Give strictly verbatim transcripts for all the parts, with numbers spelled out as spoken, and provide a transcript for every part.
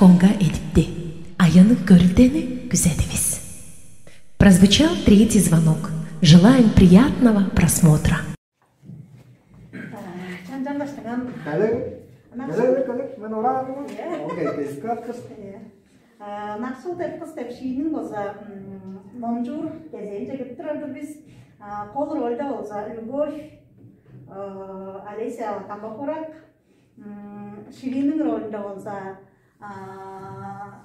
Онга эдипти. Аянныг көрүлдени күзедивис. Прозвучал третий звонок. Желаем приятного просмотра. Чанчан баштыңам. Келең. Келең, келең. Мен ораан. Окей, кескат кыс. Накшыл деп кыс деп шиинин база номчуур кезээнче кирип турар-дыр бис. Кол рольда болза Любовь, Олеся Камбакурак, Ширинниң ролунда болза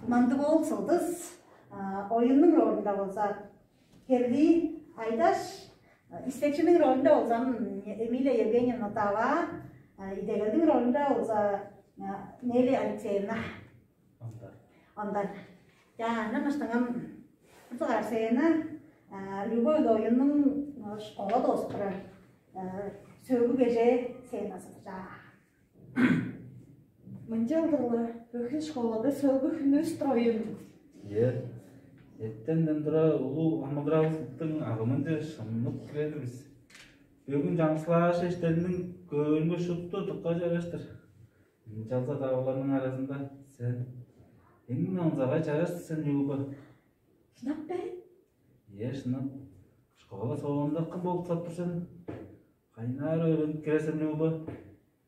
Мандыгол Сылдыс, оюннуң ролунда болза Херли Айдаш, истекчиниң ролунда болза Эмилия Евгеньевна Тава, идегелдиң ролунда болза Нелли Алексеевна. Ондар. Ондар. Я, намыштыңым. Бузугаар сене любой оюннуң школа доостурар сөөгү кеже сценасы жаа. Мынчалдыр-ла бөгүн школада сөөлгү хүнүс троюн. Е, эттенден тура улуу амыдыралдың агымынче шымнып кирер бис. Бөгүн чаңсылааш эштениң көөрүнге шупту дыкка чараштыр. Ынчалза-даа оларның аразында сен эң онзагай чараш сен, Люба. Шынап бе? Е, шынап. Школа соонда кым болуп сап тур сен? Кайнаар өөренип кирер сен, Люба?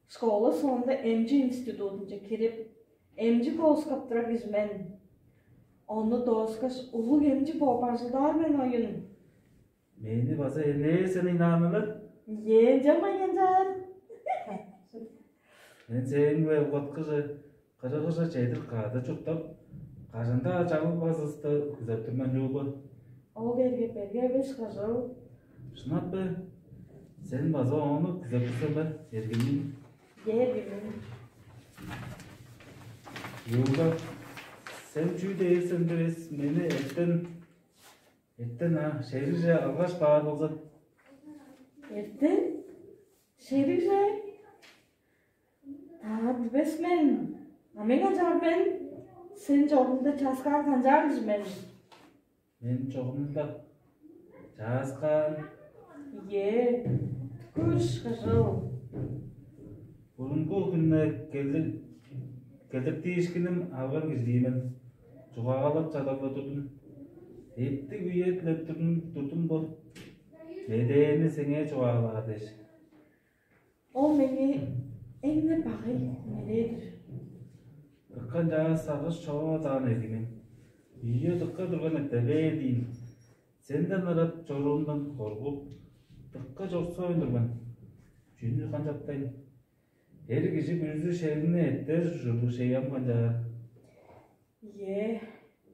Школа соонда эмчи институтунче кирип, эмчи кооскап турар кижи мен. Ону дооскаш, улуг эмчи бооп ажылдаар мен оюн. Мени база элээр сен ыйнаанылар? Ие, ынча майгынчаар. Мен сээң-биле угаткыже, кырыгыже чедир кады чурттап, кажан-даа чагылбазывысты күзеп тур мен, Люба. Ол дээрге берге эвес кыжыл. Шынап бе? Сен база ону күзеп тур сен бе, эргимим? Ие, эргимим. Люба, сен чүү дээр сен бе, мени эртен Эртен а шеригже алгаш баар болза? Эртен? Шеригже? Таа билбес мен. А мен канчаар мен? Сен чогумда чааскаан канчаар кижи мен? Мен чогумда чааскаан. Ие, көрүш кыжыл. Бурунгу хүннер келдир келдиртиишкиним алган кижи мен. Чугаалап чадап-ла турдум. Эптиг үе дилеп турдум турдум бо. Медээни сеңээ чугаалаар дээш. Ол меңээ эң-не багай медээ-дир. Дыка чаа сагыш чогула даан эгиним. Ийе, дыка турган эттебээ диин. Сенден ырап чоруумдан коргуп, дыка чорсоон турган. Чүнү канчаптайн? Эр кижи бүрүзү шеригни эттер ужурлуг шеям канчаар? Ийе,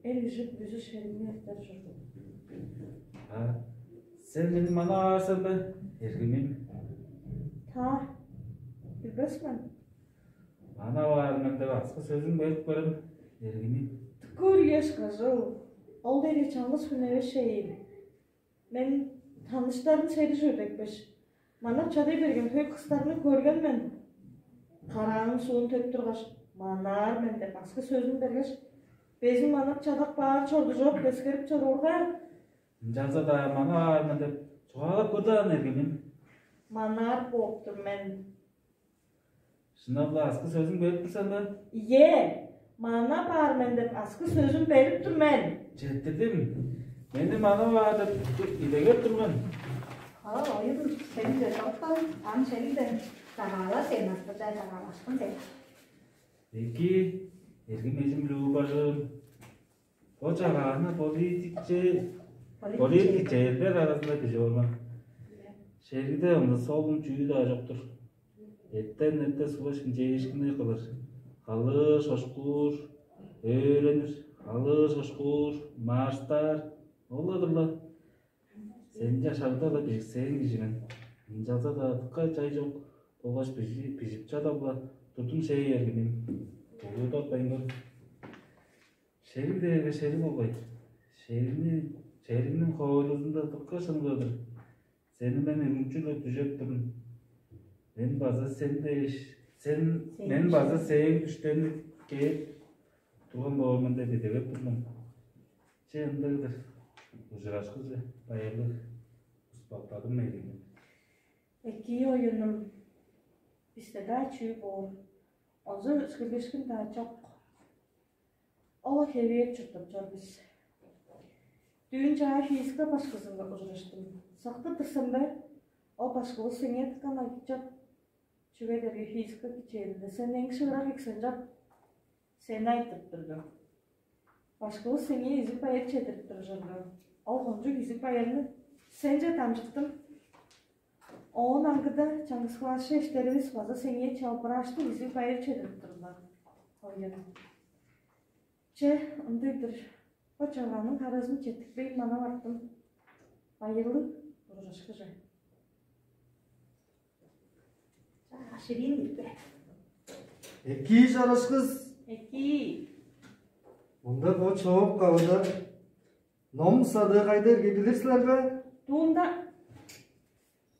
эр кижи бүрүзү шеригни эттер ужурлуг. А сен мени манап аар сен бе, эргимим? Та, билбес мен. Манап аар мен деп аскы сөзүң берип көрем, эргимим. Түкүр еш кыжыл, ол дээрге чаңгыс хүн эвес шейим. Мен таныштарын шериг чүве декпеш, манап чадай берген хөй кыстарны көрген мен. Карааның суун төп тургаш, манаар мен деп аскы сөзүн бергеш, безин манап чадап каар чорду чоп эскерип чоруурга, ынчалза-даа манаар мен деп чугаалап көр даан, эргимим. Манаар бооп тур мен. Шынап-ла аскы сөзүң берип тур сен бе? Ийе, манап аар мен деп аскы сөзүм берип тур мен. Четтирдим. Мени манап аар деп идегеп тур мен. Ала оюн сени чыдырыпкан, ам шеригден чагаала сен, астырчай чагаалашкын сен. Эки, эргим эжим Любажым. Бо чагааны политикче политикчелер аразында бижип алган. Шеригде ында солун чүү-даа чок-тур. Эртен эрте сугаш хинчээшкини кылыр. Алыр шошкуур, өөренир, алыр шошкуур, марштаар. Ол-ла-дыр-ла. Сен чашарда-ла бижиксээн кижи мен. Ынчалза-даа дыка чай чок болгаш бижип чадап-ла турдуң шей, эргимим. Улуудатпайн көр. Шериг дээрге шериг болгай. Шеригни шеригниң хоойлузунда дыка шын кылдыр. Сени мен үрүмчү-ле дүжеп турдум. Мен база сен дээш, сен мен база сээң күштенип кээп турган боор мен деп идегеп турдум. Че ындыг-дыр. Ужурашкыже байырлыг успактадым, эргимим. Экии, оюнум, бисте-даа чүү боор, озу өскелешкин-даа чок. Ол хевээр чурттап чор бис. Дүүн чаа физика башкызынга ужураштым. Сактып турсам бе, ол башкывыс сеңээ дыка ынакчап, чүге дээрге физика кичээлинде сен эң шыырак эксенчап, сени айтып турду. Башкывыс сеңээ изиг байыр чедирип туржурду. Ол кончуг изиг байырны сенче дамчыктым. Оон аңгыда чаңгыс класс эштеривис база сеңээ чалбырааштың изиг байыр чедирип турлар. Оюн. Че, ындыг-дыр. Бо чагааның харазын четтикпейн манап арттым. Байырлыг, буржашкыже. Ширин ийик бе? Эки чарашкыс. Эки. Мында бо чоок кавыда ном садыы кайда эрге билир силер бе? Дуунда.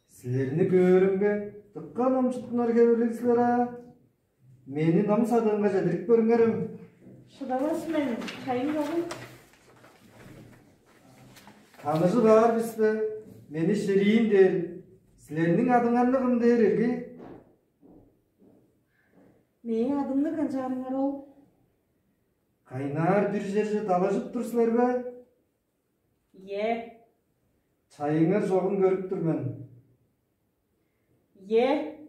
Силерни көөрүмге, дыка номчуттунар хевирлиг силер аа. Мени ном садыынга чедирип көрүңерем. Шыдавас мен, чайым чогул. Таныжы баар бисте, мени Шириин дээр, силерниң адыңарны кым дээр эрги? Мээң адымны канчаарыңар ол? Кайнаар бир черже далажып тур силер бе? Ийе. Чайыңар чогун көрүп тур мен. Ийе.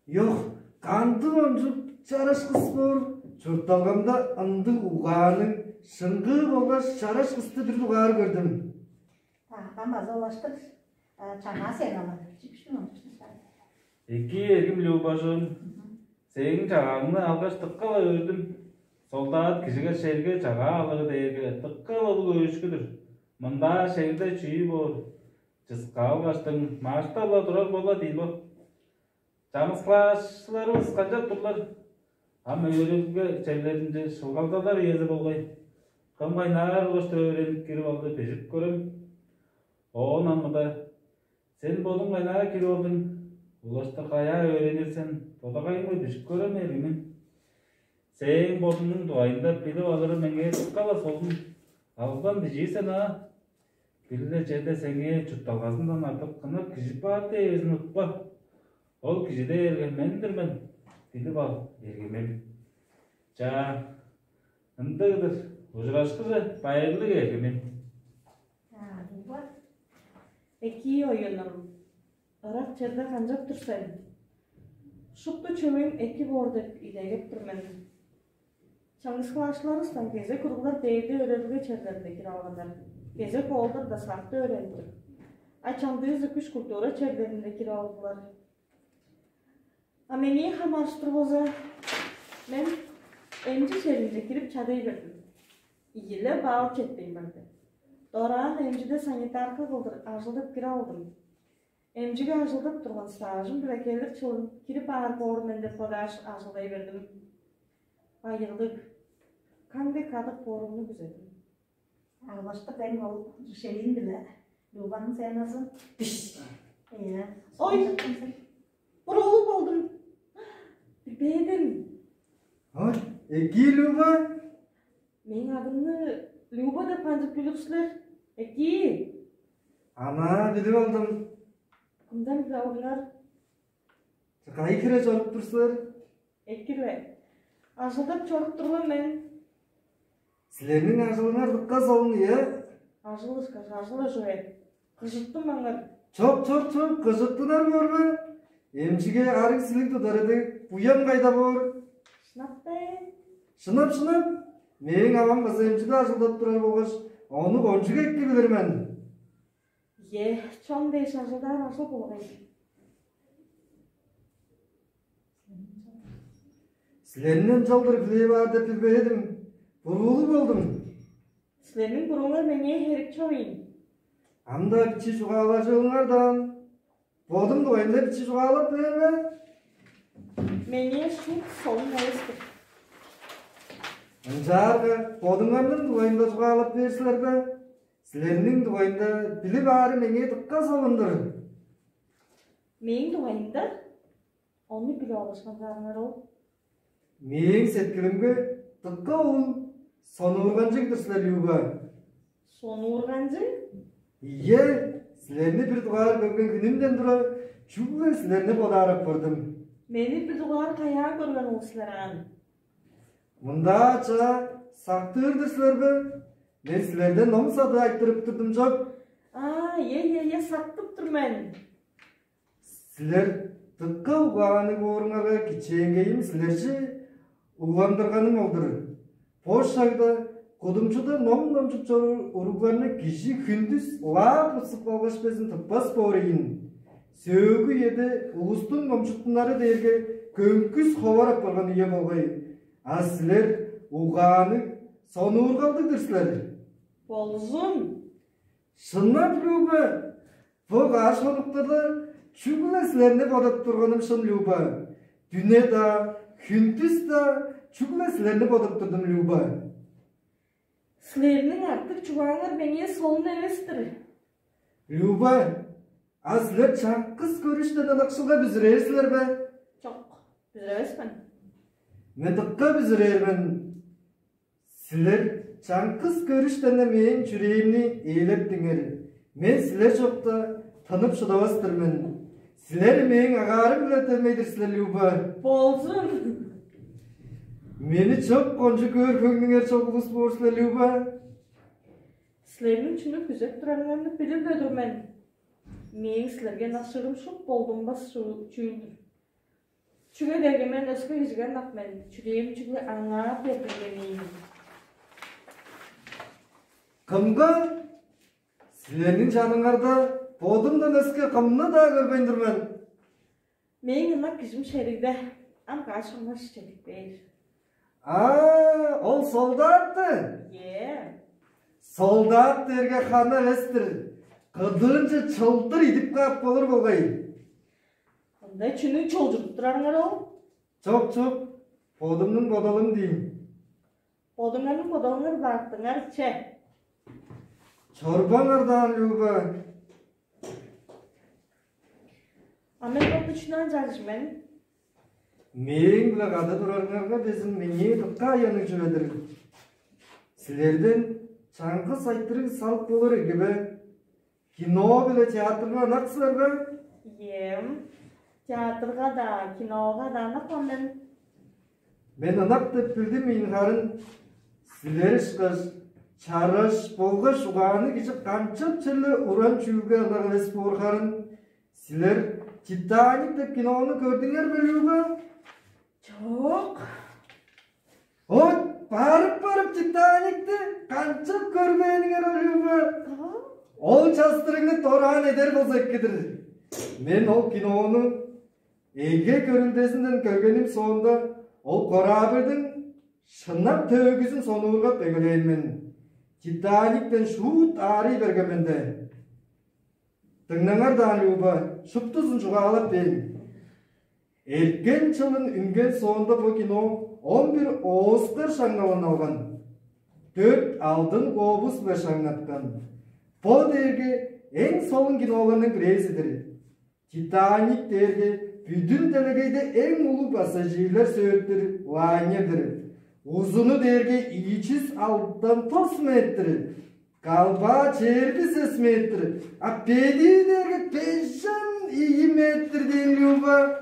Йок, кандыг ончук чарашкыс боор, чуртталгамда ындыг угааның шыңгыы болгаш чарашкысты бир дугаар көрдүм. Ам база улаштыр чаңаа сен алады. Чипшин ончук. Эки эргим Любажым, сээң чагааңны алгаш дыка-ла өөрдүм. Солдат кижиге шерге чагаа алыры дээрге дыка-ла улуг өөрүшкү-дүр. Мында шерде чүү боор? Чыскаалгаштың, машта-ла турар бола диил бо. Чаңгыс класчыларывыс канчап турлар? Ам өөредилге черлеринче шылгалдалар үези болгай. Кым кайнаар улаштыр өөренип кирип алды, бижип көрем. Оон аңгыда, сен бодуң кайнаар кирип алдың? Улаштыр каяа өөренир сен? Бодагайыңга бижип көрем, эргимин. Сээң бодуңнуң дугайында билип алыры меңээ дыка-ла солун. Албан бижиир сен аа. Бир-ле черде сеңээ чуртталгазындан артык кынак кижи бар дээрзин утпа. Ол кижи дээрге мен-дир мен, билип ал, эргимим. Чаа, ындыг-дыр, ужурашкыже, байырлыг, эргимим. Эки оюнум, ырак черде канчап тур сен? Шупту чөвең эки боор деп идегеп тур мен. Чаңгыс класчыларывыстан кезек уруглар дээрде өөредилге черлеринде кирип алганнар. Кезек оолдар-даа сакты өөренип тур. А чамдыызы күш культура черлеринде кирип алдылар. А меңээ хамаарыштыр болза, мен эмчи черинче кирип чадай бердим. Ийи-ле балл четпейн барды. Дораан эмчиде санитарка кылдыр ажылдап кирип алдым. Эмчиге ажылдап турган стажым-биле келир чылын кирип аар боор мен деп бодааш, ажылдай бердим. Байырлыг, каң дег кадык боорумну күзедим. Албаштык эң ол Шерин-биле Любаның сценазы. Биш. Ийе. Ой, буруулуг болдум. Билбээн эдим. Ой, эки Люба. Мээң адымны Люба деп канчап билип силер? Эки. Ана билип алдым. Кымдан билип алдыңар? Кайы хире чоруп тур силер? Эки-ле. Ажылдап чоруп тур мен. Силерниң ажылыңар дыка солун, ийе? Ажыл ышкаш, ажыл-ла чүве. Кыжыттым аңар. Чок, чок, чок, кыжыттынар боор бе? Эмчиге арыг-силиг тудар эдиг, буян кайда боор? Шынап бе? Шынап, шынап. Мээң авам база эмчиде ажылдап турар болгаш, ону кончуг эки билир мен. Ийе, чон дээш ажылдаар ажыл болгай. Силерни ынчалдыр хүлээп аар деп билбээн эдим. Буруулуг болдум. Силерниң бурууңар меңээ херек чок ийин. Ам-даа бичии чугаалажырыңар даан, бодум дугайында бичии чугаалап бээр бе? Меңээ шуут солун эвес-тир. Ынчаарга бодуңарның дугайында чугаалап бээр силер бе? Силерниң дугайында билип аары меңээ дыка солун-дур. Мээң дугайымда? Ону билип алгаш канчаарыңар ол? Мээң сеткилимге дыка улуг сонуурганчыг-дыр силер, Люба. Сонуурганчыг? Ийе, силерни бир дугаар көрген хүнүмден тура чүгле силерни бодаар апардым. Мени бир дугаар каяа көрген ол силер аан? Мында чаа сактыр-дыр силер бе? Мен силерден ном садып айтырып турдум чоп. А, е, е, е, сактып тур мен. Силер дыка угаанныг бооруңарга кичээнгейим силерже угландырганым ол-дур. Бо шагда кудумчуда ном номчуп чоруур уругларны кижи хүндүс лаап ысып алгаш безин тыппас боор ийин. Сөөлгү үеде улустуң номчуттунары дээрге көңкүс ховар апарган үе болгай. А силер угаанныг, сонуургалдыг-дыр силер. Болзун. Шыннап, Люба, бо каш хонуктарда чүгле силерни бодап турганым шын, Люба. Дүне-даа, хүндүс-даа чүгле силерни бодап турдум, Люба. Силерниң артык чугааңар меңээ солун эвес-тир. Люба, а силер чаңгыс көрүштен ынакшылга бүзүрээр силер бе? Чок, бүзүревес мен. Мен дыка бүзүрээр мен. Силер чаңгыс көрүштен-не мээң чүрээми ээлептиңер. Мен силер чокта тынып шыдавас-тыр мен. Силер мээң агаарым-биле дөмей-дир силер, Люба. Болзун. Мени чоп кончуг көөр хөңнүңер чок улус боор силер, Люба. Силерниң чүнү күзеп турарыңарны билир-ле тур мен. Мээң силерге ынакшылыым шуут болдунмас чүү-, чүүл-дүр. Чүге дээрге мен өске кижиге ынак мен, чүрээм чүгле аңаа бердингеним. Кымга? Силерниң чаныңарда бодумдан өске кымны-даа көрбейн тур мен. Мээң ынак кижим шеригде, ам каш хонук чедип кээр. А, ол солдат-тыр? Ийе. Солдат дээрге ханы эвес-тир. Кыдыынче чылдыр идип каап болур болгай. Ында чүнү чолчудуп турарыңар ол? Чок, чок, бодумнуң бодалым дийин. Бодуңарның бодалыңар бактыңар че. Чорбаңар даан, Люба. А мен бодучундан чажы мен. Мээң-биле кады турарыңарга безин меңээ дыка аянныг чүве-дир. Силерден чаңгыс айтырыг салып болур ирги бе? Кино биле театрга ынак силер бе? Ийем. Театрга-даа, кинога-даа ынак мен. Мен ынак деп билдим ийин харын. Силер ышкаш чараш болгаш угаанныг кижи канчап черле уран чүүлге ынак эвес боор харын. Силер «Титаник» деп кинону көрдүңер бе, Люба? Чок. От, барып-барып «Титаникти» канчап көрбээниңер ол, Люба? Ол частырыгны дораан эдер болза эки-дир. Мен ол кинону эге көрүлдезинден көргеним соонда, ол корабльдың шынап төөгүзүн сонуургап эгелээн мен. «Титаниктен» шуут аарый берген мен де. Дыңнаңар даан, Люба, шуптузун чугаалап бээр. Эрткен чылын үнген соонда бо кино он бир Оскар шаңналын алган, дөрт Алдын Глобус-биле шаңнаткан. Бо дээрге эң солун киноларның бирээзи-дир. «Титаник» дээрге бүдүн делегейде эң улуг пассажирлер сөөртүр лайнер-дир. Узуну дээрге ийи чүс алдан тос метр, калбаа чээрби сес метр, а бедии дээрге бежен ийи метр дээн, Люба.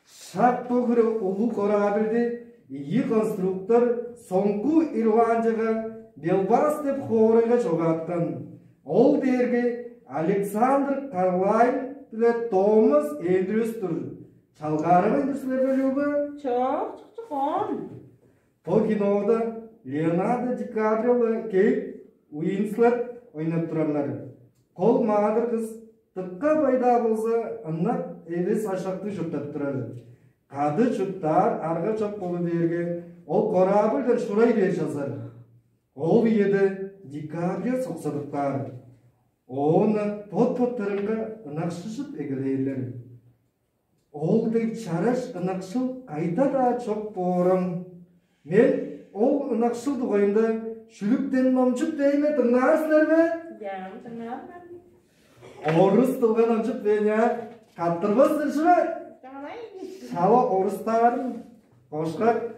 Шак бо хире улуг корабльди ийи конструктор соңгу Ирландияга Белфаст деп хоорайга чогааткан. Ол дээрге Александр Карлайл биле Томас Эндрюс-тур. Чалгааравайн тур силер бе, Люба? Чок, чок, чок, оон. Бо кинода Леонардо Ди Каприо биле Кейт Уинслет ойнап турарлар. Кол маадыр кыс дыка бай-даа болза, ынак эвес ашактыг чурттап турар. Кады чурттаар арга чок болу бээрге, ол корабльдан шурай бээр чазар. Ол үеде Ди Каприо соксадып каар. Оон-на бот-боттарынга ынакшыжып эгелээрлер. Ол дег чараш ынакшыл кайда-даа чок боорам. Мен ол ынакшыл дугайында шүлүктен номчуп бээр мен, дыңнаар силер бе? Яам, дыңнаар мен. Орус дылга номчуп бээр, я? Каттырбас силер чүве? Давай. Шала орустаарын кошкак.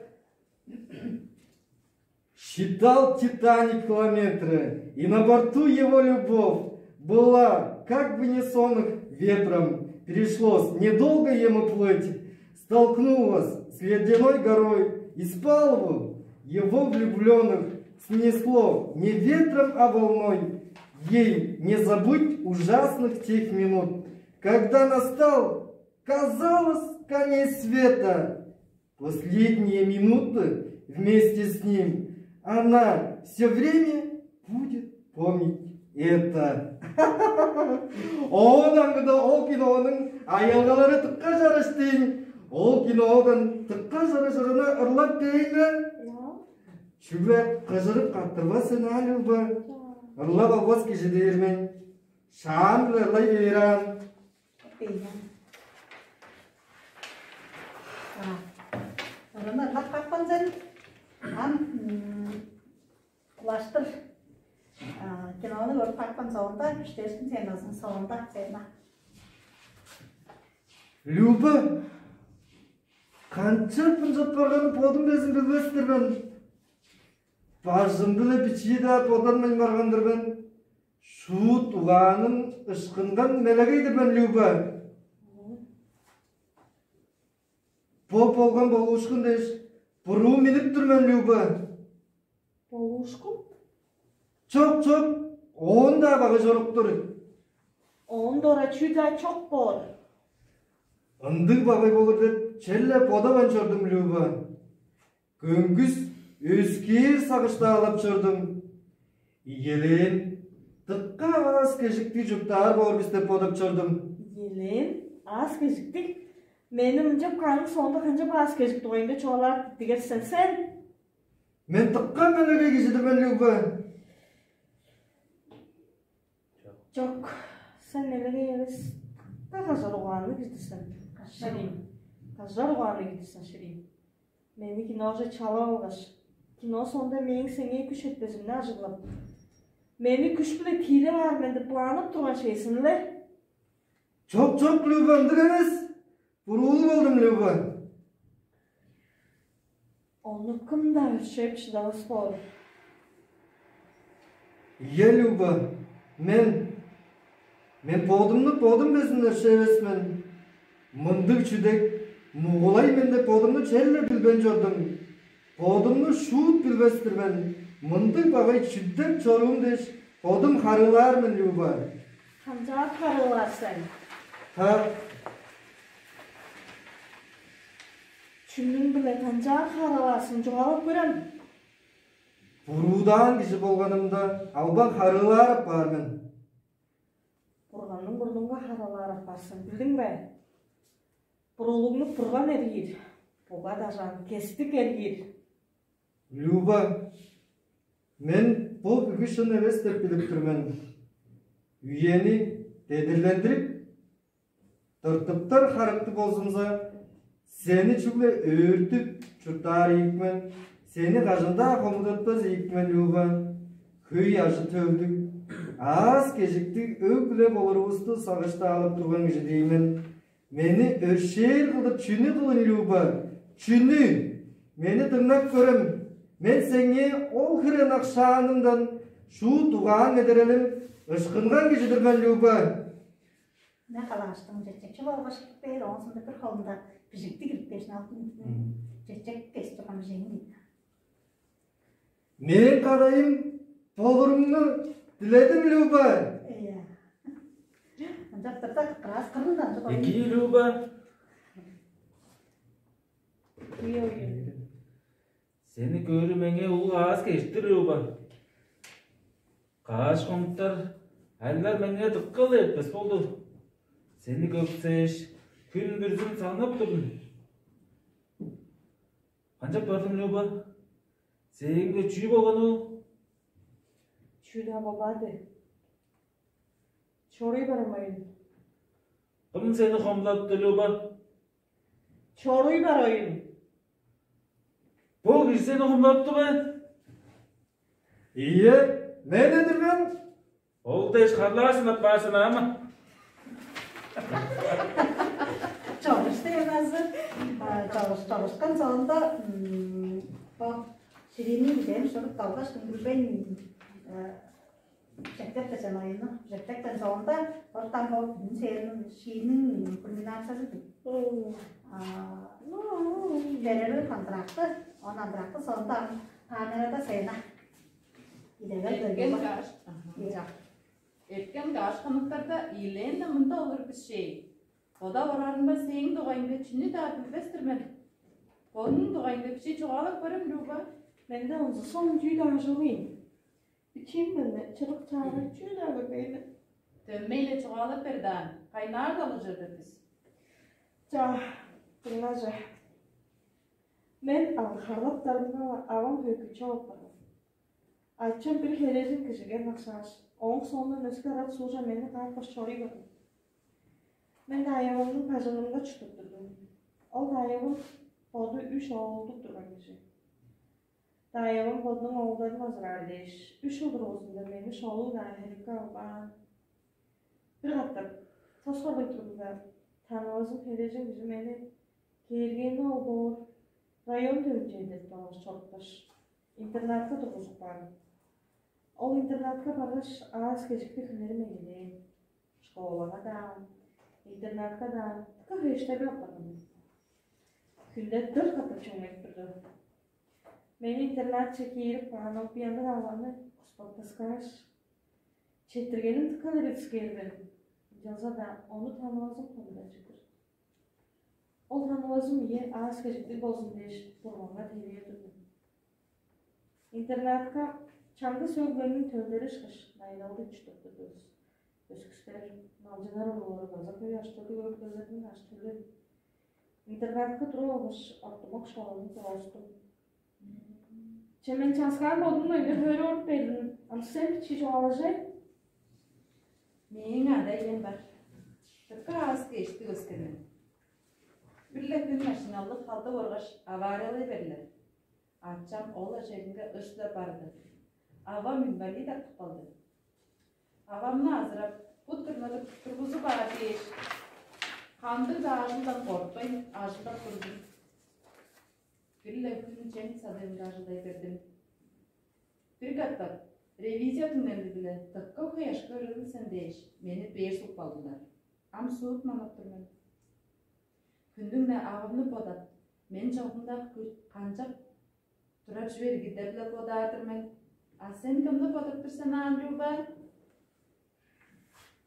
Считал «Титаник» километры, и на борту его любовь была, как бы несомых ветром, пришлось недолго ему плыть, столкнулась с ледяной горой и с палубы Его влюбленных снесло не ветром, а волной. Ей не забыть ужасных тех минут, когда настал, казалось, конец света. Последние минуты вместе с ним она все время будет помнить это. Оон аңгыда ол кинонуң аялгалары тыкка чарыштыын. Ол кинодан тыкка чарыжырына ырлап бээйме? Чүгле кыжырып каттырбас сен аалыл бе? Ырлап албас кижи дээр мен. Шаан-биле ырлай бээр аан. Бейнен. Ырыны ырлап капкан сен, ам улаштыр кинону көрүп капкан соонда, күштээшкин сен азың соонда сен. Люба, канчап ынчап барганын бодум безин билбес-тир мен. Бажым-биле бичии-даа боданмайн барган-дыр мен. Шуут угааным ышкынган мелегей-дир мен, Люба. Бо болган болуушкун дээш, буруу миннип тур мен, Люба. Болуушкун? Чок, чок, оон-даа багай чорук-тур. Оон дора чүү-даа чок боор. Ындыг багай болур деп черле бодавайн чордум, Люба. Көңгүс өскээр сагыштаалап чордум. Ийилээн, дыка аас-кежиктиг чурттаар боор бис деп бодап чордум. Ийилээн, аас-кежиктиг? Мени ынчап кааның соонда канчап аас-кежик дугайында чугаалаар дигер сен, сен? Мен дыка мелегей кижи-дир мен, Люба. Чок, сен мелегей эвес, дыка кажар угаанныг кижи-дир сен, ширим. Кажар угаанныг кижи-дир сен, ширим. Мени киноже чалап алгаш, кино соонда мээң сеңээ күш четпезимни ажыглап, мени күш-биле тиилеп аар мен деп планнап турган шээсиң-ле. Чок, чок, Люба, ындыг эвес. Буруулуг болдум, Люба. Ону кым-даа өршээп шыдавас боор. Ийе, Люба, мен, мен бодумну бодум безин өршээвес мен. Мындыг чүдек мугулай мен деп бодумну черле билбейн чордум. Бодумну шуут билбес-тир мен. Мындыг багай чүдек чоруум дээш, бодум харыылаар мен, Люба. Канчаар харыылаар сен? Та Чүнүң-биле канчаар харыылаар сен, чугаалап көрем? Буруудаан кижи болганымда, албан харыылаар апаар мен. Бурганның мурнунга харыылаар апаар сен, билдиң бе? Буруулугну Бурган эргиир, буга-дажаан кестик эргиир. Люба, мен бо бүгү шын эвес деп билип тур мен. Үени дедирлендирип, тыртыптар харыктыг болзумза, сени чүгле өөртүп чурттаар ийик мен, сени кажан-даа хомудатпас ийик мен, Люба. Хөй ажы-төлдүг, аас-кежиктиг өг-бүле болурувусту сагыштаалап турган кижи-дир мен. Мени өршээр кылдыр чүнү кылын, Люба? Чүнү? Мени дыңнап көрем. Мен сеңээ ол хире ынак шаанымдан шуут угаан-медерелим ышкынган кижи-дир мен, Люба. Мына калааштың четчекчи болгаш бээр, оон соонда бир холунда бижикти кирип бээш, алтын четчек кес турган бижээни. Мээң кадайым болуруңну диледим, Люба. Ийе. Ынчап турда, кыргырас кырында ынча. Эки, Люба. Ийе, ийе. Сени көөрү меңээ улуг аас-кежик-тир, Люба. Каш хонуктар айлар меңээ дыка-ла эртпес болду. Сени көпсээш, хүн бүрүзүн сагнап турдум. Канчап бардың, Люба? Сээңге чүү болган ол? Чүү-даа болбады. Чоруй барамайын. Кым сени хомудатты, Люба? Чоруй барайын. Бо кижи сени хомудатты бе? Ийе, мен-дир мен. Ол дээш харлаашын аппаарсын аама. Чогуш дегеназы, чогуш, чогушкан соонда бо ширини бижээн шуруп долгаш, үндүрбейн чектеп бежен оюну, чектектен соонда ортан бо бүдүн сээрниң шииниң кульминациязы. Берери контракты. Оон андыракты соонда ам камерада сцена. Идегел Эрткен бөлүм бар. Каш. Ира. Эрткен каш хонуктарда Елена мында олур бис чей. Бода ораарымга сээң дугайыңда чүнү-даа билбес-тир мен. Бодуң дугайыңда бичии чугаалап көрем, Люба. Менде онзу соң чүү-даа ажылыйн. Бичиим менде чырык чаагай чүү-даа көрбейн мен. Дөмей-ле чугаалап бер даан, кайнаар далыжыр-дыр бис. Чаа, дыңнажы. Мен алгы харлаптарымга авам хөйкүчү алып барган. Ачам бир херээжен кижиге ынакшааш, ооң соондан өске арат суужа мени каапкаш чоруй берген. Мен даайавамның бажыңында чурттап турдум. Ол даайавам боду үш оолдуг турган кижи. Даайавам бодунуң оолдарын азыраар дээш, үш чыл дургузунда мени шоолуг-даа херекке албаан. Бир катап тос хорлой турумда, таныывызым херээжен кижи мени кээргээни ол боор район төвүнче эдертип алгаш чорупкаш, интернатка тургузуп каан. Ол интернатка баргаш, аас-кежикти хүннерим эгелээн. Школага-даа, интернатка-даа дыка хевештерге апарган мен. Хүнде дөрт катап чемненип турду. Мени интернатче киирип каан ол буянныг авамны куспактаскааш, четтиргеним дыка-ла эргискээр мен. Ынчалза-даа ону таныывазым хомудан чыдыр. Ол таныывазым ийи аас-кежиктиг болзун дээш, Бурганга тейлээр турдум. Интернатка чаңгыс өг-бүлениң төлдери ышкаш найыралдыг чурттап турдувус. Өскүстер, малчыннар уруглары база хөй аштыглыг өг-бүлелерниң аштыглыг. Интернатка туруп алгаш, ортумак школаны доостум. Че мен чааскаан бодумну өйнөр хөөрү оруп бердим. Ам сен бичии чугаалажы. Мээң ада-ием бар. Дыка аас-кежиктиг өскен мен. Бир-ле хүн машиналыг халдып оргаш, авариялай берлер. Ачам ол-ла черинге ыш-ла барды. Авам инвалид артып калды. Авамны азырап, бут кырнадып тургузуп аар дээш, кандыг-даа ажылдан кортпайн, ажылдап турдум. Бир-ле хүн чем садыгынга ажылдай бердим. Бир катап ревизия түңнелдиг-биле дыка хөй акша көргүл сен дээш, мени бээр суп каалдылар. Ам суут манап тур мен. Хүндүң-не авамны бодап, мен чогумда канчап турар чүве ирги деп-ле бодаар-дыр мен. А сен кымны бодап тур сен аан, Люба?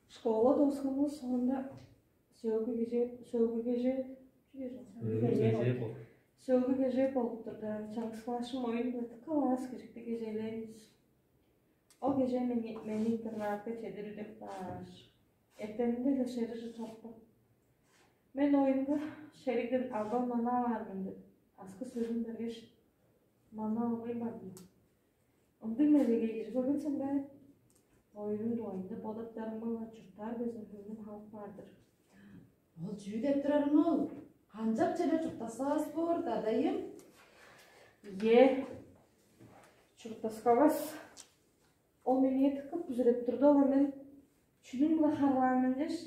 Школа доосканывыс соонда сөөлгү кежээ, сөөлгү кежээ, Сөөлгү кежээ болуп. Сөөлгү кежээ болуп турда, чаңгыс класчым оюн-биле дыка аас-кежиктиг кежээлээн бис. Ол кежээ мени, мени интернатка чедир үдеп кааш, эртенинде-ле шерижи чорупкан. Мен оюнга шеригден албан манап аар мен деп, аскы сөзүн бергеш, манап албайн бардым. Ындыг мелегей кижи көрген сен бе? Оюнуң дугайында бодаптарымга-ла чурттаар безин хөңнүм халып баар-дыр. Ол чүү деп турарың ол? Канчап черле чурттаскавас боор, дадайым? Ийе, чурттаскавас. Ол меңээ дыка бүзүреп турду, ол мен чүнүң-биле харылаан мен дээш,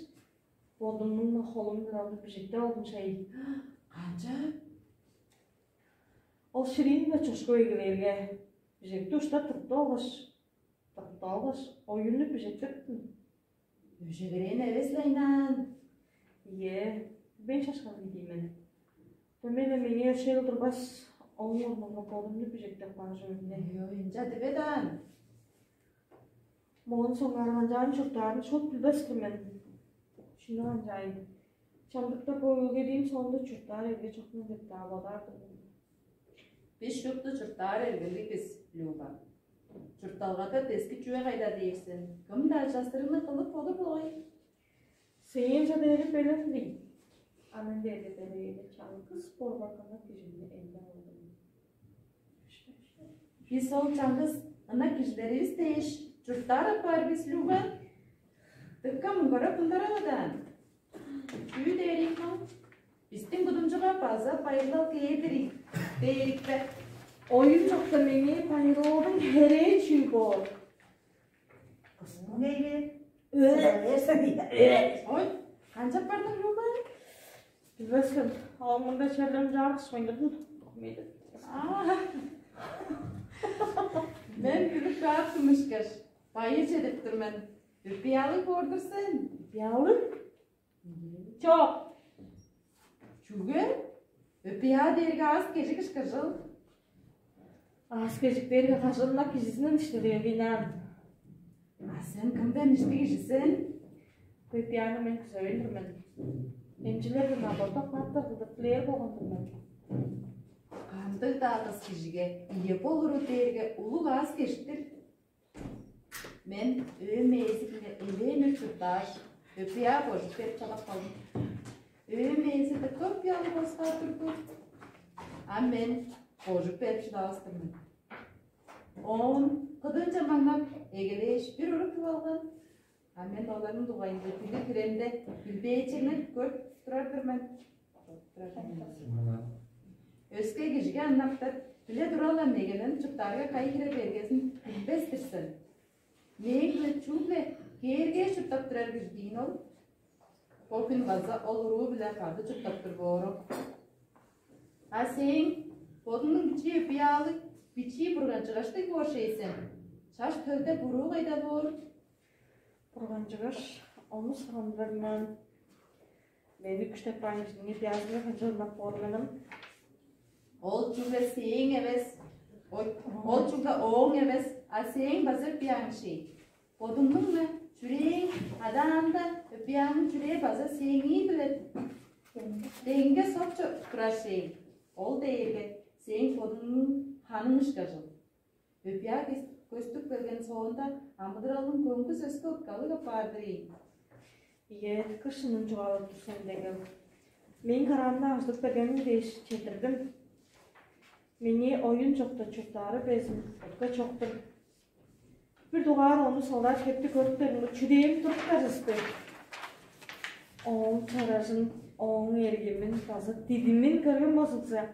бодумнуң холум-биле ону бижиктеп алдым шай. Канчап? Ол шириин-биле чошкуп эгелээрге, бижекти уштап тыртып алгаш, тыртып алгаш, оюнну бижектиптим. Өжегерээн эвес-ле ыйнаан. Ийе, мен шашкан ийдий мен. Дөмей-ле меңээ өршээл турбас, ооң орнунга бодумну бижектеп каажы мен. Ой, ынча диве даан. Моон соңгаар канчаан чурттаарын шуут билбес-тир мен. Шүнү канчаайн? Чамдыкта бо өгедиим соонда чурттаар эрге чок мен деп-даа бодаар-дыр мен. Бис шупту чурттаар эргелиг бис, Люба. Чуртталгада дески чүве кайда дээр сен? Кым-даа частырыгны кылып болур болгай. Сээң чадаарың белен-дий? А мен дээрге делегейде чаңгыс борбаканныг кижимни элдеп алдым. Бис ол чаңгыс ынак кижилеривис дээш чурттаар апаар бис, Люба. Дыка муңгарап мындарава даан. Чүү дээрик ол? Бистиң кудумчуга база байырлал кээр-дир ийик, дээрик бе? Оюн чокта меңээ байырлалдың херээ чүү боор? Кызмын эге. Ой, канчап бардың, Люба? Билбес сен, ол мында черлерин чааргыш койдурдун. Мен билип кааптым ышкаш, байы чедип тур мен. Өпиялыг боор-дур сен. Өпиялыг? Чок. Чүге? Өпия дээрге аас-кежик ышкажыл. Аас-кежик дээрге кажан-на кижизинден иштедип эгелээн. А сен кымдан ишти кижи сен? Бөпияны мен күзевейн-дир мен. Эмчилер мынаа бордок мааттар кылдыр дилээр болган-дыр мен. Кандыг-даа кыс кижиге ие болуру дээрге улуг аас-кежик-тир. Мен өөм ээзи-биле элээн үр чурттааш, бөпияа божуп берип чадап калдым. Өөм ээзи дыка бөпиялыг бооскаар турду, а мен божуп берип шыдавас-тыр мен. Оон кыдыынче маңнап, эгелээш, бир уруг тып алган. А мен оларның дугайында билир хиремде билбээчеңнеп көрүп турар-дыр мен. Өске кижиге аннап-тыр, биле тура-ла, мегеленип чурттаарга, кайы хире бергезин билбес-тир сен. Мээң-биле чүгле кээргээш чурттап турар кижи диин ол. Бо хүн база ол уруу-биле кады чурттап тур боору. А сээң бодуңнуң бичии быяалыг, бичии бурганчыгаштыг боор шей сен. Чаш төлде буруу кайда боор? Бурганчыгаш, ону сагындырарымаан, мени күштеп каан кижиниң бязынга хынчылынмак боор менем. Ол чүгле сээң эвес, ой, ол чүгле ооң эвес, а сээң база бияң шей. Бодуңнуң-на чүрээң адаанда, бияңның чүрээ база сээңии-биле деңге соп турар шей. Ол дээрге сээң бодуңнуң ханың ышкажыл. Бөпияа көстүп келген соонда, амыдыралың көңгүс өске уткалыг апаар-дыр ийин. Ийе, кышының чугаалап тур сен дегем. Мен караамны ажыдып бергениң дээш четтирдим. Меңээ оюн чокта чурттаары безин утка чок-тур. Бир дугаар ону солдат хепти көрүптеринге чүдээм туруп кажыспы. Ооң чаражын, ооң эргимин база дидимин көрген болзуңза,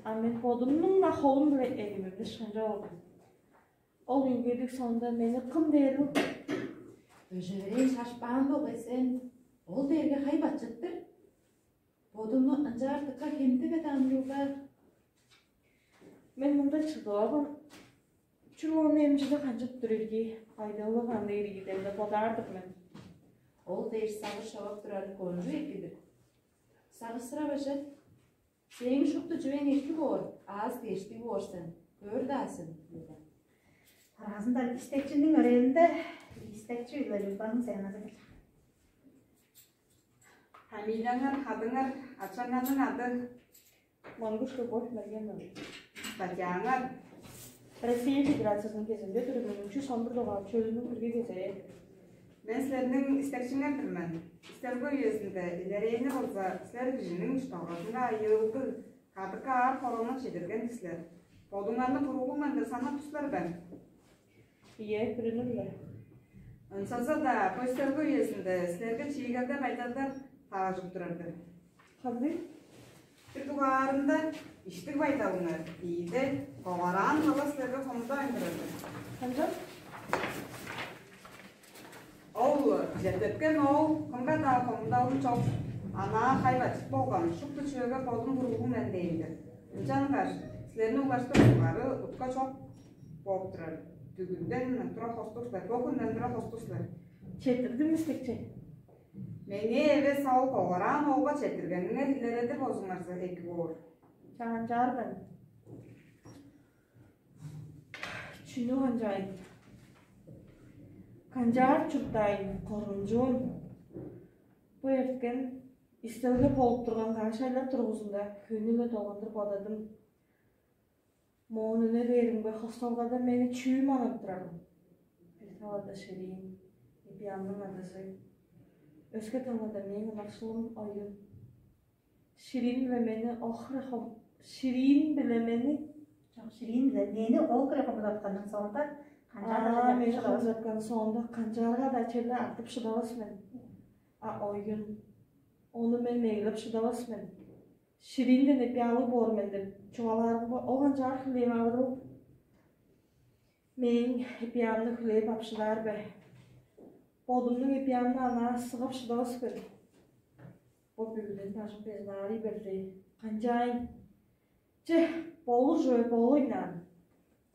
а мен бодумнуң-на холум-биле эргимимни шынчап алдым. Ол үнгедиг соонда мени кым дээрил? Өжеверээн шашпаан болгай сен, ол дээрге хай бачыттыр. Бодуңну ынчаар дыка хемдеве даан, Люба. Мен мында чыдып алган. Чүл ону эмчиде канчап тур ирги, айдалыг аны иргиден-даа бодаар-дыр мен. Ол дээш сагыш човап турары кончуг эки-дир. Сагышсырап эже. Сээң шупту чүвең эки боор, аас дээштиг боор сен. Көөр-даа сен, Люба. Аразында истекчиниң өрээлинде истекчи-биле Любаның сценазы келир. Фамилияңар, хадыңар, ачаңарның ады? Монгуш Любовь Мергеновна. Статьяңар? Россия Федерациясының кеземче түрү мөңүнчү сомбур догаап чөлүнүң бирги кезээ. Мен силерниң истекчиңер-дир мен. Истелге үезинде илерээннер болза, силер кижиниң чуртталгазынга айыылдыг, кадык аар хорону чедирген-дир силер. Бодуңарны туруглуг мен деп санап тур силер бе? Ийе, бүрүнүр-ле. Ынчалза-даа көстелге үезинде силерге чиигелде байдалдар таваржып турар-дыр. Кандыг? Бир дугаарында иштиг байдалыңар, ийиде, когараан мала силерге хомудавайн турар-дыр. Канчап? Ол четтеткен оол кымга-даа хомудалын чок, анаа хай бачыт болган, шупту чүвеге бодум туруглуг мен дээн-дир. Ынчангаш силерни улаштыр сугары утка чок бооп турар. Бүгүден тура хостуг силер, бо хүнден тура хостуг силер. Четтирдим истекчи. Меңээ эвес, ол когараан оолга четтиргениңер илередир болзуңарза, эки боор. Чаанчаар мен. Чүнү канчаайн? Канчаар чурттаайн, коргунчуун? Бо эрткен истелге болуп турган каш айлар дургузунда хөйнү-ле долгандыр бодадым. Моон үне бээримге, хосталгада мени чүү манап турарыл? Бир талада Шириин, Эпиямның адазы. Өске талада мээң ынакшылым Оюн. Шириин-биле мени ол хире хом... Шириин-биле мени... Чок, Шириин-биле мени ол хире хомудатканның соонда канчаар-даа Аа, черле мени чыдавас. Хомудаткан соонда канчаарга-даа черле артып шыдавас мен. А Оюн, ону мен мегелеп шыдавас мен. Шириинден эпиялыг боор мен деп чугаалаарымга, ол канчаар хүлээм авырыл? Мээң эпиямны хүлээп ап шыдаар бе? Бодумнуң эпиямны анаа сыгып шыдавас мен. Бо бүгүден бажың безин аарый берди. Канчаайн? Че, болур чүве болуйнаан.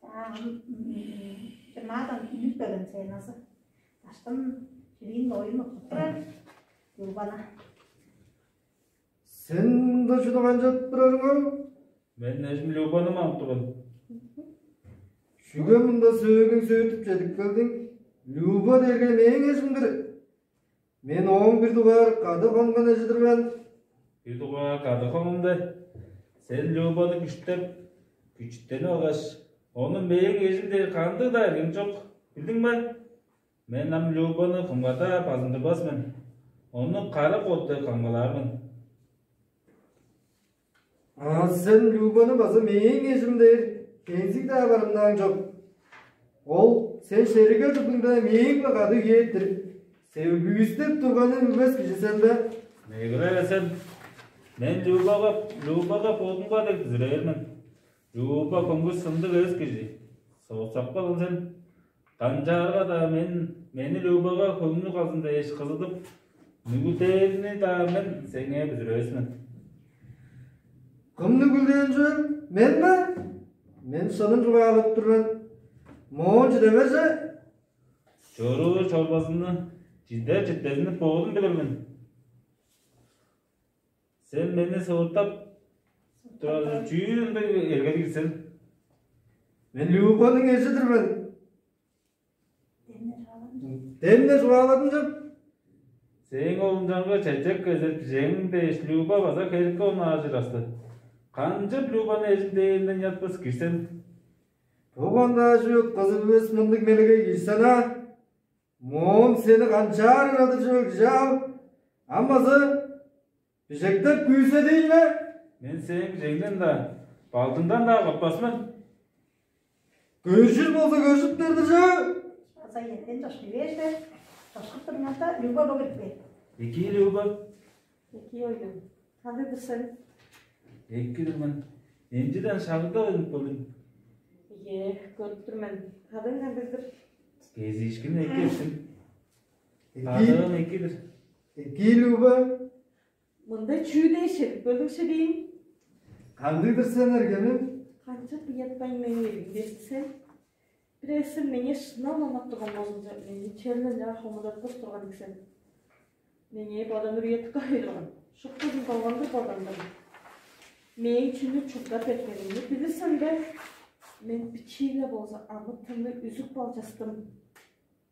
Чаа, ам, м, жырмаадан үнүп келген сценазы. Даштын Шириин Оюн уткуп турар. Любана. Сен мында чүнү канчап турарың ол? Мен эжим Любаны манып турган. Чүге мында сөөгүң сөөртүп чедип келдиң? Люба дээрге мээң эжим-дир. Мен ооң бир дугаар кады хонган эжи-дир мен. Бир дугаар кады хонган-даа. Сен Любаны күштеп, күчүттенип алгаш, ону мээң эжим дээр кандыг-даа эргең чок, билдиң бе? Мен ам Любаны кымга-даа базындырбас мен. Ону кара кот деп камгалаар мен. А сен Любаны база мээң эжим дээр кензиг-даа барымнаан чок. Ол сен шериге чуртуңда мээң-биле кады үеэт-тир. Севгүүстеп турганы билбес кижи сен бе? Мегелеве сен. Мен Любага, Любага бодумга дег бүзүрээр мен. Люба көңгүс сындыг эвес кижи. Соосапкал сен. Канчаарга-даа мен мени Любага хөңнү калзын дээш кызыдып, нүгүлдээни-даа мен сеңээ бүзүревес мен. Кым нүгүлдээн чүвел? Мен бе? Мен шынын чугаалап тур мен. Моон чүдевер че. Чоруур чорбазымны, чидер читпезимни бодум билир мен. Сен мени сывыртап турар чүүл ындыг эргелиг сен. Мен Любаның эжи-дир мен. Демне чугааладым чоп. Сээң ол ынчангы чечек кезер бижээң дээш Люба база херекке онаажыр асты. Канчап Любаны эжим дээринден ятпас кижи сен? Туган-даа чүве кызы билбес мындыг мелегей кижи сен а? Моон сени канчаар ырадыр чүве кижи аал? Ам база бижектеп күүседейн бе? Мен сээң бижеңден-даа, балдыңдан-даа кортпас мен. Көжүр болза көжүп бердир чүве. База эртен чошкуй бээрде, чошкуп турганда Люба бо кирип кээр. Эки Люба. Эки оюн. Кандыг-дыр сен? Эки-дир мен. Энчиден шагда ойнуп болдум. Ие, көрүп тур мен. Кадың кандыг-дыр? Кезиишкин эки эттим. Эки. Кадыгым эки-дир. Эки Люба. Мында чүү дээш чедип келдиңше дейн? Кандыг-дыр сен, эргеним? Канчап ыятпайн мени эриңдезин сен? Бир эвес сен меңээ шынап ынак турган болзуңза, мени черле ынчаар хомудатпас турган ийик сен. Меңээ бодан үриеттик кайы турган. Шуптузун долгандыр бодандым. Мээң чүнү чурттап эрткениңни билир сен бе? Мен бичии-ле болза амы-тынны үзүп алчастым.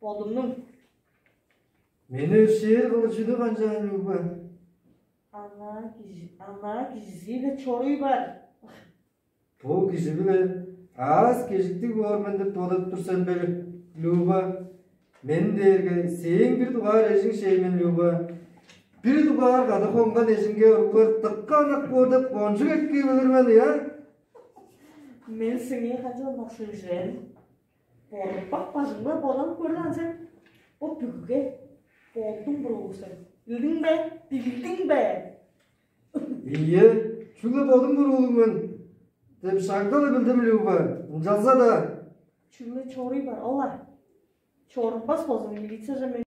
Бодумнуң. Мени өршээр кылыр чүнү канчаан, Люба? Анаа кижи, анаа кижизии-ле чоруй бар. Бо кижи-биле аас-кежиктиг боор мен деп бодап тур сен бе, Люба? Мен дээрге сээң бир дугаар эжиң шей мен, Люба. Бир дугаар кады хонган эжиңге уруглар дыка ынак боор деп кончуг эки билир мен, я? Мен сеңээ канчап ынакшыл ижирен? Борбак бажыңга боданып көрдүң сен. Бо бүгүге бодуң буруулуг сен. Билдиң бе? Билдиң бе? Ийе, чүгле бодум буруулуг мен деп шагда-ла билдим, Люба. Ынчалза-даа. Чүгле чоруй бар, ола. Чоруппас болзун, милицияже мен